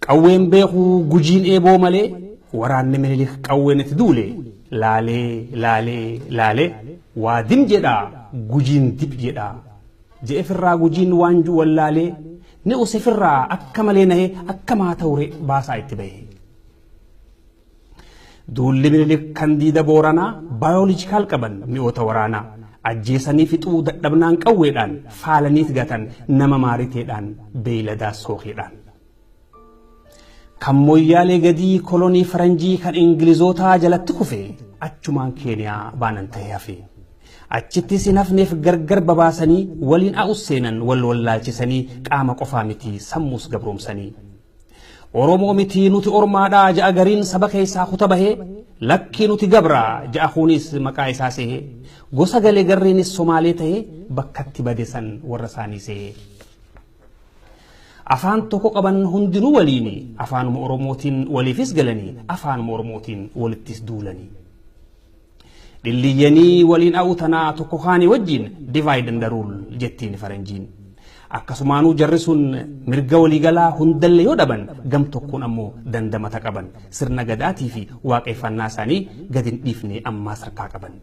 Qawween beekuu Gujiin eeboo malee, waraanni Minilik qawween itti duule laalee laalee laalee, waa dim jedhaa Gujiin dib jedhaa je'e. Firraa Gujiin waanjuu wallaalee ni use, firraa akka malee nahee akka maa ta'ure baasaa itti bahe. Duulli Minilik kan diida Booranaa biological qaban mi'oota waraanaa, ajjeesanii fixuu dadhabnaan qawweedhaan faalaniit gatan nama maariteedhaan beeyladaa sookeedhaan. Kan Moyyaalee gadii kolonii faranjii kan Ingilizootaa jalatti kufe achumaan Keeniyaa baanan ta'ee hafe. Achittis hin hafneef, gargar babaasanii waliin a'us seenan wal wallaalchisanii, qaama qofaa miti sammuus gabroomsanii. Oromoo miti nuti ormaadhaa ja'a gariin saba keessaa kuta bahee, lakkii nuti gabraa ja'a kunis maqaa isaa sehee, gosa galee garreenis Somaalee tahee bakkatti bade san warra isaanii sehee. Afaan tokko qaban hundinuu waliini, afaanuma Oromootiin waliifis galanii, afaanuma Oromootiin walittis duulanii. Dhilliyyanii waliin a'u tanaa tokko kaanii wajjin, divide and rule jettiin faranjiin. Akkasumaanuu jarri sun mirga waliigalaa hundallee yoo dhaban, gam tokkoon ammoo dandamata qaban, sirna gadaatii fi waaqeffannaa isaanii gadi hin dhiifne ammaa sarkaa qaban.